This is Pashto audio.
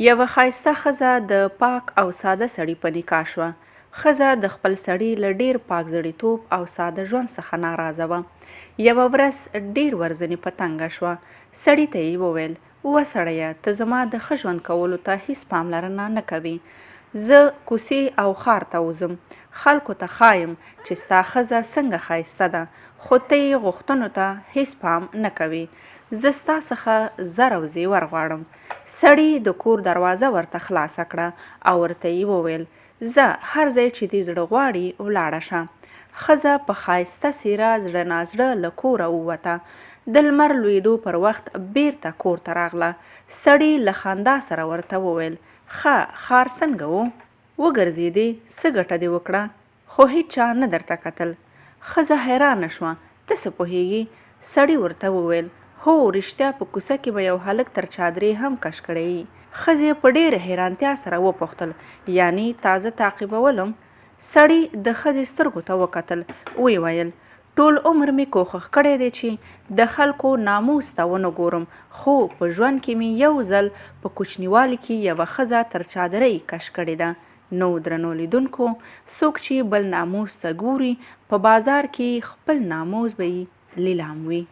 یوه ښایسته ښځه د پاک او ساده سړي په نکاح شوه. ښځه د خپل سړي له ډېر پاک زړیتوب او ساده ژوند څخه ناراضه وه. یوه ورځ ډېر ورځنې په تنګه شوه. سړي ته یې وویل، وه سړیه! ته زما د ښه ژوند کولو ته هیڅ پاملرنه نه کوې. زه کوڅې او ښار ته وځم، خلکو ته ښایم چې ستا ښځه څنګه ښایسته ده، خو ته یې غوښتنو ته هیڅ پام نه کوې. زه ستا څخه زر او زیور غواړم. سړي د کور دروازه ورته خلاصه کړه او ورته یې وویل، ځه هر ځای چې دې زړه غواړي ولاړه شه. ښځه په ښایسته څېره زړه نازړه له کوره ووته. د لمر لوېدو پر وخت بېرته کور ته راغله. سړي له خندا سره ورته وویل، ښه ښار څنګه و؟ وګرځېدې، څه ګټه دې وکړه؟ خو هیچا نه درته کتل. ښځه حیرانه شوه، ته څه پوهېږې؟ سړي ورته وویل، هو، رښتیا په کوڅه کې به یو هلک تر چادرې هم کش کړی یي. ښځې په ډېرې حیرانتیا سره وپوښتل، یعنی تا زه تعقیبولم؟ سړي د ښځې سترګو ته وکتل، ویې ویل، ټول عمر مې کوښښ کړی دی چې د خلکو ناموس ته ونه ګورم، خو په ژوند کې مې یو ځل په کوچنیوالي کې یوه ښځه تر چادرۍ کش کړې ده. نو درنو لیدونکو څوک چې بل ناموس ته ګوري په بازار کې خپل ناموس به یې لیلام وي.